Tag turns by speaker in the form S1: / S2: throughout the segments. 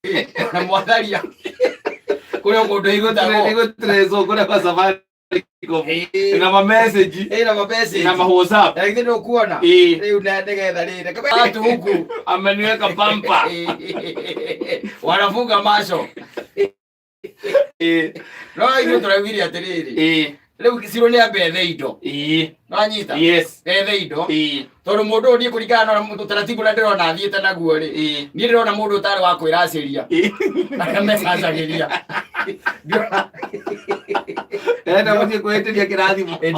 S1: Na mwatharia kũrĩa kũndũ igũtagwo.
S2: Nĩgũtĩrĩcwo kũrĩa kwa Safaricom.
S1: Ĩĩ.
S2: Na ma message.
S1: Ĩĩ, na ma message.
S2: Na ma WhatsApp.
S1: Na githĩ ndũkuona?
S2: Ĩĩ.
S1: Rĩu na nĩgetha rĩrĩ watu huku
S2: Ameniweka pampa.
S1: Wanafunga macho.
S2: Ĩĩ.
S1: No ithuĩ tũraugire atĩrĩrĩ,
S2: Ĩĩ.
S1: rĩu Ciro nĩ ambe ethe indo.
S2: Ĩĩ.
S1: Nĩwanyita?
S2: Yes.
S1: Ethe indo.
S2: Ĩĩ.
S1: Tondũ mũndũ ũyũ niĩ kũringana na ũtaratibu ũrĩa ndĩrona athiĩte naguo rĩ,
S2: Ĩĩ.
S1: niĩ ndĩrona mũndũ ũtarĩ wa kwĩracĩria.
S2: Ĩĩ.
S1: Arĩa mecacagĩria.
S2: Ndĩrenda gũthiĩ kwĩhĩtĩria kĩrathimo.
S1: Ĩ,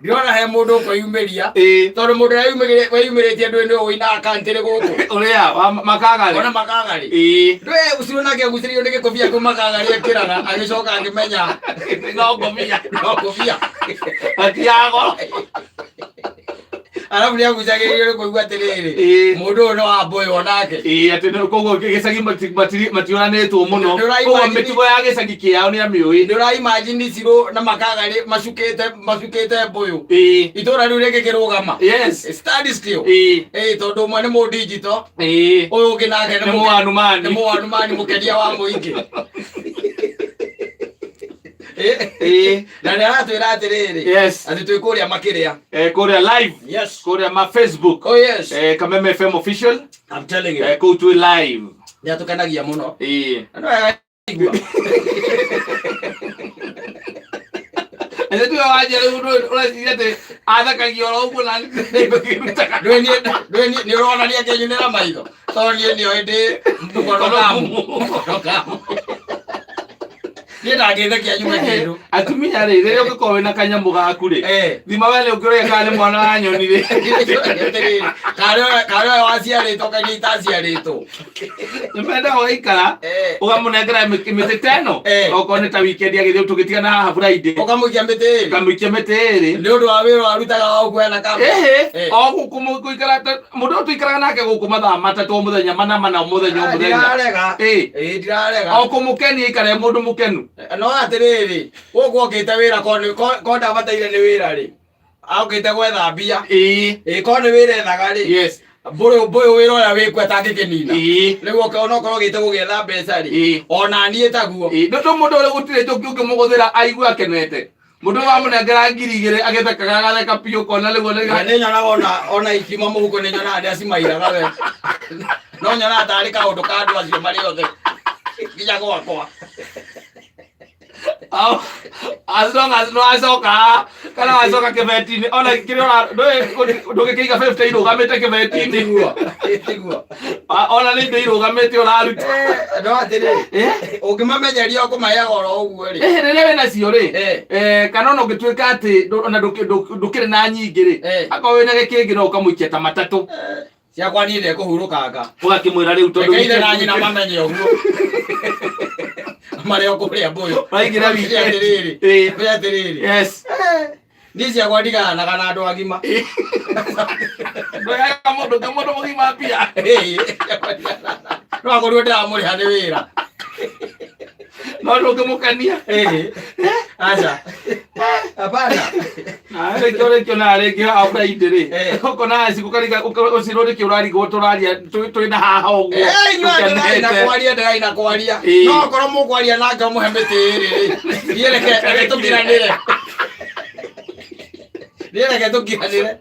S1: ndĩrona he mũndũ ũkwĩyumĩria.
S2: Ĩĩ.
S1: Tondũ mũndũ ũrĩa weyumĩrĩtie ndũĩ nĩwe wĩina akantĩrĩ gũkũ.
S2: Ũrĩa wa makagarĩ.
S1: Ona makagarĩ.
S2: Ĩĩ.
S1: Ndũĩ ũcio nake agucĩrĩirio nĩ gĩkobia kĩu makagarĩ ekĩraga agĩcoka akĩmenya
S2: No ngobia.
S1: no ngobia.
S2: Ti ya goro.
S1: Arabu nĩ agucagĩrĩrio nĩ kũigua atĩrĩrĩ,
S2: Ĩĩ.
S1: mũndũ ũyũ no wambũyũ onake.
S2: Ĩĩ, atĩ koguo gĩcagi mationanĩtwo mũno.
S1: Nĩ ũra
S2: Koguo
S1: imagine-
S2: mĩtugo ya gĩcagi kĩao nĩ amĩũĩ.
S1: Nĩ ũra imagine Ciro na makagarĩ macukĩte mbũyũ.
S2: Ĩĩ.
S1: Itũra rĩu rĩngĩkĩrũgama.
S2: Yes.
S1: Stand still.
S2: Ĩĩ.
S1: Ĩĩ, tondũ ũmwe nĩ mũndinjito,
S2: Ĩĩ.
S1: ũyũ ũngĩ nake
S2: Nĩ mũwanumani.
S1: Nĩ mũwanumani mũkenia wa mũingĩ. Ĩĩ.
S2: Ĩĩ.
S1: Na nĩ aratwĩra atĩrĩrĩ,
S2: Yes.
S1: atĩ twĩ kũrĩa makĩrĩa.
S2: Eh, kũrĩa live.
S1: Yes.
S2: Kũrĩa ma Facebook.
S1: Oh yes.
S2: Eh, Kameme FM official.
S1: I'm telling you.
S2: Eh, kũu twĩ live.
S1: Nĩ atũkenagia mũno.
S2: Ĩĩ.
S1: Na nĩ wega igua.
S2: Ĩndĩ tiwe wanjia rĩu ũreciria atĩ athekagia oro ũguo na nĩkĩrutaga.
S1: Ndũĩ niĩ nĩ ũrona nĩ akĩnyunĩra maitho. Tondũ niĩ nĩoĩ ndĩ mũkono kamu. Mũkono kamu. Niĩ ndangĩthekia nyume kĩndũ.
S2: Atumia rĩ, rĩrĩa ũngĩkorwo wĩna kanyamũ gaku rĩ,
S1: Eh.
S2: thima we nĩ ũngĩũria kana nĩ mwana wa nyoni rĩ.
S1: Atĩrĩrĩ, karĩ ũyũ waciarĩtwo kana itaciarĩtwo.
S2: Nĩ mendaga ũgaikara
S1: Eh.
S2: ũgamũnengera mĩtĩ ta ĩno.
S1: Eh.
S2: Okorwo nĩ ta weekend agĩthiĩ tũgĩtigana haha Friday.
S1: Ũkamũikia mĩtĩ ĩrĩ.
S2: Ũkamũikia mĩtĩ ĩrĩ.
S1: Nĩ ũndũ wa wĩra warutaga wa gũkuoya na kamba.
S2: Ĩhĩ,
S1: Eh.
S2: o gũkũ gũikara mũndũ ũyũ tũikaraga nake gũkũ mathaa matatũ o mũthenya, mana mana o mũthenya o
S1: Ah,
S2: mũthenya.
S1: Ndirarega.
S2: Ĩĩ.
S1: Ĩĩ, ndirarega.
S2: O kũmũkenia aikare e mũndũ mũkenu.
S1: No atĩrĩrĩ, gũkũ okĩte wĩra ko ndabataire nĩ wĩra rĩ. Okĩte gwetha mbia.
S2: Ĩĩ.
S1: Ĩĩ, ko nĩ wĩra ethaga rĩ.
S2: Yes.
S1: Mbũyũ wĩra ũrĩa wĩkuo atangĩkĩnina.
S2: Ĩĩ.
S1: Rĩu onokorwo ũgĩte gũgĩetha mbeca rĩ.
S2: Ĩĩ.
S1: Ona niĩ taguo.
S2: Ĩĩ, nĩ ũndũ mũndũ ũrĩa gũtirĩ njũkĩ ũngĩmũgũthĩra aigue akenete. Mũndũ ũyũ wamũnengera 2000 agĩthekaga agatheka biũ ũkona rĩu ona
S1: Na nĩ nyonaga ona ikiuma mũhuko nĩ nyonaga nĩ acimairaga we. No nyonaga tarĩ kaũndũ ka andũ acio marĩ othe. Nginya gwakwa.
S2: Au, as long as no acoka kana wacoka kĩbeti-inĩ ona kĩrĩa ndũgĩkĩiga 50 irũgamĩte kĩbeti-inĩ.
S1: Tiguo. Tiguo.
S2: Ona nĩ indo irũgamĩte ũraruta.
S1: Eh, no atĩrĩrĩ,
S2: Eh?
S1: ũngĩmamenyeria ũkũmaheaga oro ũguo rĩ.
S2: Eh, rĩrĩa wĩna cio rĩ,
S1: Eh.
S2: eh, kana ona ũngĩtuĩka atĩ ona ndũkĩrĩ na nyingĩ rĩ,
S1: Eh.
S2: akorwo wĩna gĩkĩngĩ no ũkamũikia ta matatũ.
S1: Ciakwa niĩ ndekũhurũkanga.
S2: Ũgakĩmwĩra rĩu tondũ
S1: Reke ithe na
S2: weekend-
S1: nyina mamenye ũguo. Marĩ o kũrĩa mbũyũ.
S2: Waingĩra weekend.
S1: Atĩrĩrĩ.
S2: Ĩĩ.
S1: Atĩrĩrĩ.
S2: Yes.
S1: Niĩ ciakwa ndigayanaga na andũ agima.
S2: Ndũgaga mũndũ ũngĩ mũndũ mũgima mbia.
S1: Ĩĩ, ciakwa ndigayanaga. No akorirwo ndĩramũrĩha nĩ wĩra.
S2: No ndũngĩmũkenia.
S1: Ĩĩ. Aca. Hapana.
S2: Na rĩngĩ rĩngĩ na rĩngĩ haha Friday rĩ.
S1: Eh.
S2: Ũkona cikũkarika ũcirwo nĩkĩ ũrarigwo tũraria twĩ na haha ũguo.
S1: Eh, inyuĩ ndĩraina
S2: Tũkenete.
S1: kwaria ndĩraina kwaria.
S2: Ĩĩ.
S1: No okorwo mũkwaria nake ũmũhe mĩtĩ ĩrĩ rĩ. Niĩ reke tũkiranĩre. Niĩ reke tũkiranĩre.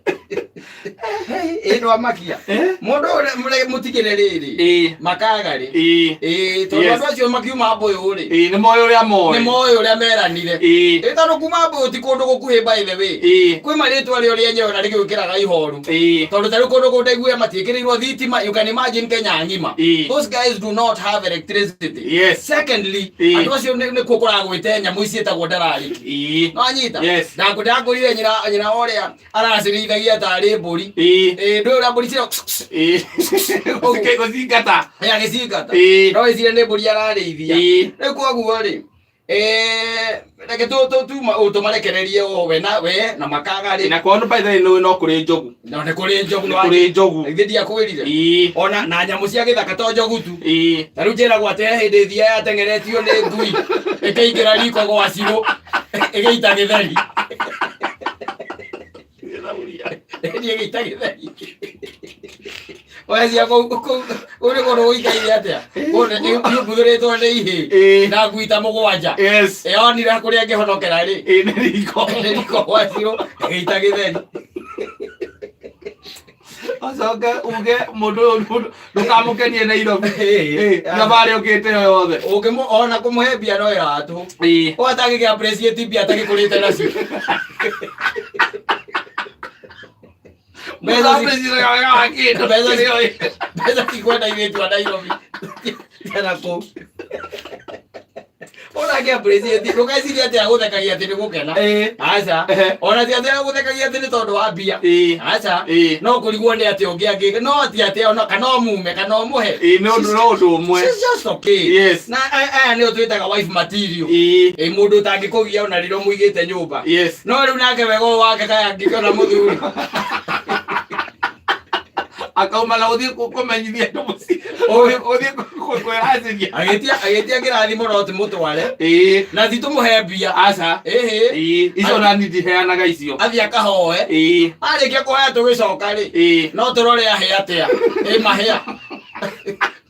S1: Ĩĩ ndwamakia.
S2: Eh?
S1: Mũndũ ũrĩa mũtigĩre rĩrĩ.
S2: Ĩĩ.
S1: Makaga rĩ.
S2: Ĩĩ.
S1: Ĩĩ, tondũ
S2: Yes.
S1: andũ acio makiuma mbũyũ rĩ.
S2: Ĩĩ, nĩ moĩ ũrĩa moĩ.
S1: Nĩ moĩ ũrĩa meranire.
S2: Ĩĩ.
S1: Ĩĩ, tondũ kuma mbũyũ ti kũndũ gũkuhĩ by the way.
S2: Ĩĩ.
S1: Kwĩ marĩtwa rĩo rĩenyewe na rĩgĩũkĩraga ihoru.
S2: Ĩĩ.
S1: Tondũ ta rĩu kũndũ kũu ndaiguire matiĩkĩrĩirwo thitima, you can imagine Kenya ng'ima.
S2: Ĩĩ.
S1: Those guys do not have electricity.
S2: Yes.
S1: Secondly,
S2: Ĩĩ.
S1: andũ acio nĩkuo kũragwĩte nyamũ ici ciĩtagwo ndararĩki.
S2: Ĩĩ.
S1: No anyita?
S2: Yes.
S1: Ndakũrire nyina ũrĩa aracirĩithagia tarĩ mbũri.
S2: Ĩĩ.
S1: Ĩĩ, ndũĩ ũrĩa mbũri cia
S2: Ĩĩ. Gũcingata.
S1: Ĩ, agĩcingata.
S2: Ĩĩ.
S1: No wĩcirie nĩ mbũri ararĩithia.
S2: Ĩĩ.
S1: Rĩu koguo rĩ, reke tũmarekererie o we na makaga rĩ.
S2: Na kwao by the way no kũrĩ njogu.
S1: No nĩ kũrĩ njogu.
S2: Nĩ kũrĩ njogu.
S1: Githĩ ndiakwĩrire?
S2: Ĩĩ.
S1: Ona na nyamũ cia gĩthaka to njogu tu.
S2: Ĩĩ.
S1: Ta rĩu njĩragwo atĩ he hĩndĩ thia yateng'eretio nĩ ngui ĩkĩingĩra riko gwa Cirũ ĩgĩita gĩtheri. Ĩgĩita gĩtheri. Wecia kũu kũu kũu nĩ kũndũ gũikaire atĩa? Kũu nĩ mbuthũrĩtwo nĩ ihĩ
S2: Ĩĩ.
S1: na ngui ta mũgwanja.
S2: Yes.
S1: Ĩyonire kũrĩa ĩngĩhonokera rĩ.
S2: Ĩĩ, nĩ riko.
S1: Nĩ riko gwa Ciro ĩgĩita gĩtheri.
S2: Ũcoke uge mũndũ ũyũ ndũkamũkenie Nairobi.
S1: Ĩĩ.
S2: Ĩĩ, thabarĩ ũkĩte ĩyo yothe.
S1: Ũngĩmũ ona kũmũhe mbia no wĩra wa tũhũ.
S2: Ĩĩ.
S1: Ũyũ atangĩkĩ appreciate mbia atagĩkũrĩte nacio. Mbeca ci-
S2: Mũtapĩciraga wega wa kĩndũ.
S1: Mbeca ci- mbeca cikwenda irĩtu a Nairobi tena kũu. Ona angĩ appreciate ndũgecirie atĩ agũthekagia atĩ nĩ gũkena.
S2: Ĩĩ.
S1: Aca.
S2: Ehe.
S1: Ona ti atĩ agũthekagia atĩ nĩ tondũ wa mbia.
S2: Ĩĩ.
S1: Aca.
S2: Ĩĩ.
S1: No kũrigwo nĩ atĩ ũngĩ angĩ no ti atĩ ona kana ũmume kana ũmũhe.
S2: Ĩĩ, nĩ ũndũ no ũndũ ũmwe.
S1: She's just okay.
S2: Yes.
S1: Na aya aya nĩo twĩtaga wife material.
S2: Ĩĩ.
S1: Ĩ mũndũ ũtangĩkũgia ona rĩrĩa ũmũigĩte nyũmba.
S2: Yes.
S1: No rĩu nake wega ũyũ wake kaya angĩkĩona mũthuri.
S2: Akauma na gũthiĩ kũmenyithia andũ mũciĩ. Gũthiĩ kwĩracĩria.
S1: Agĩtia agĩtia kĩrathimo no timũtware.
S2: Ĩĩ.
S1: Na ti tũmũhe mbia.
S2: Aca.
S1: Ĩhĩ.
S2: Ĩĩ. Icio na niĩ ndiheanaga icio.
S1: Athiĩ akahoe.
S2: Ĩĩ.
S1: Arĩkia kũhoya tũgĩcoka rĩ.
S2: Ĩĩ.
S1: No tũrore ahĩa atĩa. Ĩ mahĩa.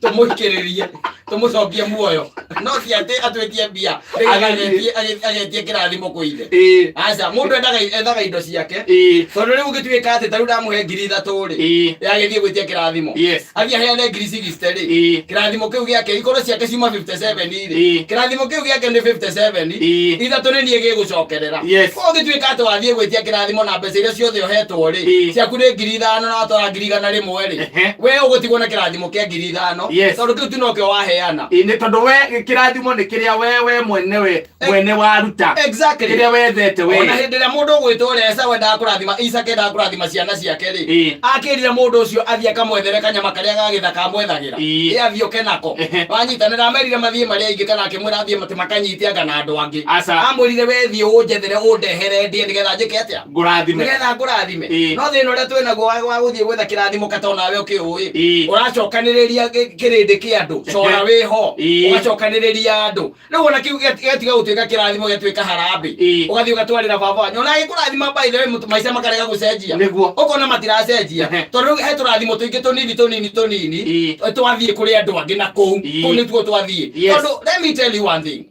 S1: Tũmũikĩrĩrie. Tũmũcokie muoyo. No ti atĩ atwĩtie mbia. Nĩgetha
S2: Agĩthiĩ.
S1: agetie agetie kĩrathimo kwĩ ithe.
S2: Ĩĩ.
S1: Aca mũndũ endaga ethaga indo ciake.
S2: Ĩĩ.
S1: Tondũ rĩu ũngĩtuĩka atĩ ta rĩu ndamũhe 3,000 rĩ.
S2: Ĩĩ.
S1: Yagĩthiĩ gwĩtia kĩrathimo.
S2: Yes.
S1: Athiĩ aheane 60,000 rĩ.
S2: Ĩĩ.
S1: Kĩrathimo kĩu gĩake ikorwo ciake ciuma 57 rĩ.
S2: Ĩĩ.
S1: Kĩrathimo kĩu gĩake nĩ 57.
S2: Ĩĩ.
S1: Ithatũ nĩ niĩ gĩgũcokerera.
S2: Yes.
S1: Koguo ũngĩtuĩka atĩ wathiĩ gwĩtia kĩrathimo na mbeca iria ciothe ũhetwo rĩ.
S2: Ĩĩ.
S1: Ciaku nĩ 5,000 na watwara 100,000 rĩ.
S2: Ehe.
S1: We ũgũtigwo na kĩrathimo kĩa 5,000.
S2: Yes.
S1: Tondũ kĩu tu nokĩo waheana.
S2: Ĩĩ, nĩ tondũ we kĩrathimo nĩ kĩrĩa we we mwene we mwene waruta.
S1: Exactly.
S2: Kĩrĩa wethete we.
S1: Ona hĩndĩ ĩrĩa mũndũ ũgwĩtwo ũrĩa Esau endaga kũrathima Isaka endaga kũrathima ciana ciake rĩ
S2: Ĩĩ.
S1: akĩrire mũndũ ũcio athiĩ akamwethere kanyama karĩa ga gĩthaka amwethagĩra
S2: Ĩĩ.
S1: ĩ athiĩ oke nako
S2: Ehe.
S1: wanyita nĩ ndamerire mathiĩ marĩ aingĩ kana akĩmwĩra athiĩ atĩ makanyite anga na andũ angĩ
S2: Aca.
S1: Amwĩrire we thiĩ ũnjethere ũndehere ndĩe nĩgetha njĩke atĩa?
S2: Ngũrathime.
S1: Nĩgetha ngũrathime.
S2: Ĩĩ.
S1: No thĩna ũrĩa twĩnaguo wa wa gũthiĩ gwetha kĩrathimo kata onawe ũkĩũĩ.
S2: Ĩĩ.
S1: Ũracokanĩrĩria kĩrĩndĩ kĩa andũ cora wĩho.
S2: Ĩĩ.
S1: Ũgacokanĩrĩria andũ rĩu ona kĩu gĩatiga gũtuĩka kĩrathimo gĩatuĩka harambĩ.
S2: Ĩĩ.
S1: Ũgathiĩ ũgatwarĩra baba wanyu ona agĩkũrathima by the way maica makarega gũcenjia.
S2: Nĩguo.
S1: Ũkona matiracenjia.
S2: Ehe.
S1: Tondũ rĩu he tũrathimo tũingĩ tũnini tũnini tũnini
S2: Ĩĩ.
S1: twathiĩ kũrĩ andũ angĩ na kũu.
S2: Ĩĩ.
S1: Kũu nĩtuo twathiĩ.
S2: Yes.
S1: Tondũ let me tell you one thing.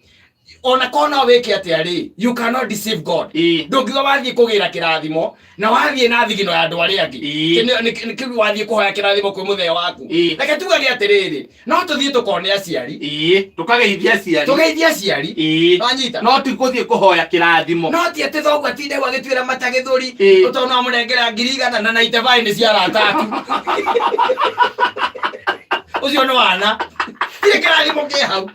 S1: Ona kona wĩke atĩa rĩ, you cannot deceive God.
S2: Ĩĩ.
S1: Ndũngiuga wathiĩ kũgĩra kĩrathimo na wathiĩ na thigino ya andũ arĩa angĩ.
S2: Ĩĩ.
S1: Kĩu wathiĩ kũhoya kĩrathimo kwĩ mũthee waku.
S2: Ĩĩ.
S1: Reke tugage atĩrĩrĩ, no tũthiĩ tũkone aciari.
S2: Ĩĩ. Tũkageithia aciari.
S1: Tũgeithie aciari.
S2: Ĩĩ.
S1: Wanyita?
S2: No ti gũthiĩ kũhoya kĩrathimo.
S1: No ti atĩ thoguo atinde hau agĩtuĩra mata gĩthũri.
S2: Ĩĩ.
S1: Tondũ no amũnengera 100,000 na 95 nĩ cia arata aku. Ũcio nĩ wana. Tirĩ kĩrathimo kĩ hau.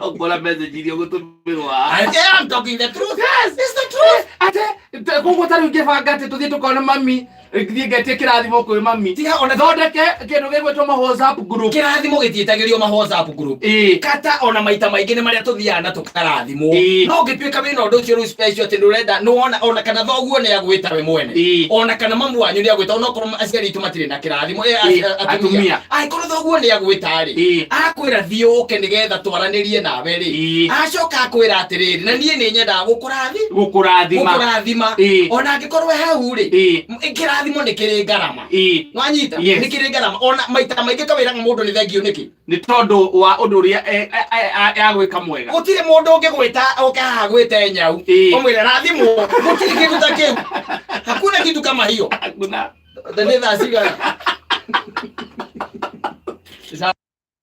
S2: Ũkora message iria ũgũtũmĩrwo haha.
S1: I am talking the truth. Yes, it's the truth.
S2: Ate koguo ta rĩu ngĩbanga atĩ tũthiĩ tũkone mami thiĩ ngetie kĩrathimo kwĩ mami.
S1: Tiga ona
S2: Thondeke kĩndũ gĩgwĩtwo ma WhatsApp group.
S1: Kĩrathimo gĩtiĩtagĩrio ma WhatsApp group.
S2: Ĩĩ.
S1: Kata ona maita maingĩ nĩ marĩa tũthiaga na tũkarathimwo.
S2: Ĩĩ.
S1: No ũngĩtuĩka wĩna ũndũ ũcio rĩu special atĩ ndũrenda nĩwona ona kana thoguo nĩ agwĩta we mwene.
S2: Ĩĩ.
S1: Ona kana mamu wanyu nĩ agwĩta onokorwo aciari aitũ matirĩ na kĩrathimo.
S2: Ĩĩ, atumia.
S1: Angĩkorwo thoguo nĩ agwĩta rĩ.
S2: Ĩĩ.
S1: Akwĩra thiĩ ũke nĩgetha twaranĩrie nawe rĩ.
S2: Ĩĩ.
S1: Acoka akwĩra atĩrĩrĩ na niĩ nĩ nyendaga gũkũrathi
S2: Gũkũrathima.
S1: gũkũrathima.
S2: Ĩĩ.
S1: Ona angĩkorwo we hau rĩ.
S2: Ĩĩ.
S1: Kĩrathimo nĩ kĩrĩ ngarama.
S2: Ĩĩ.
S1: Nwanyita?
S2: Yes.
S1: Nĩ kĩrĩ ngarama. Ona maita maingĩ kawĩraga mũndũ nĩ thengio nĩkĩ?
S2: Nĩ tondũ wa ũndũ ũrĩa agwĩka mwega.
S1: Gũtirĩ mũndũ ũngĩgwĩta oke haha gwĩte nyau.
S2: Ĩĩ.
S1: Ũmwĩre rathimwo. Gũtirĩ kĩndũ ta kĩu. Hakuna kitu kama hiyo.
S2: Hakuna.
S1: Nĩ thaa cigana?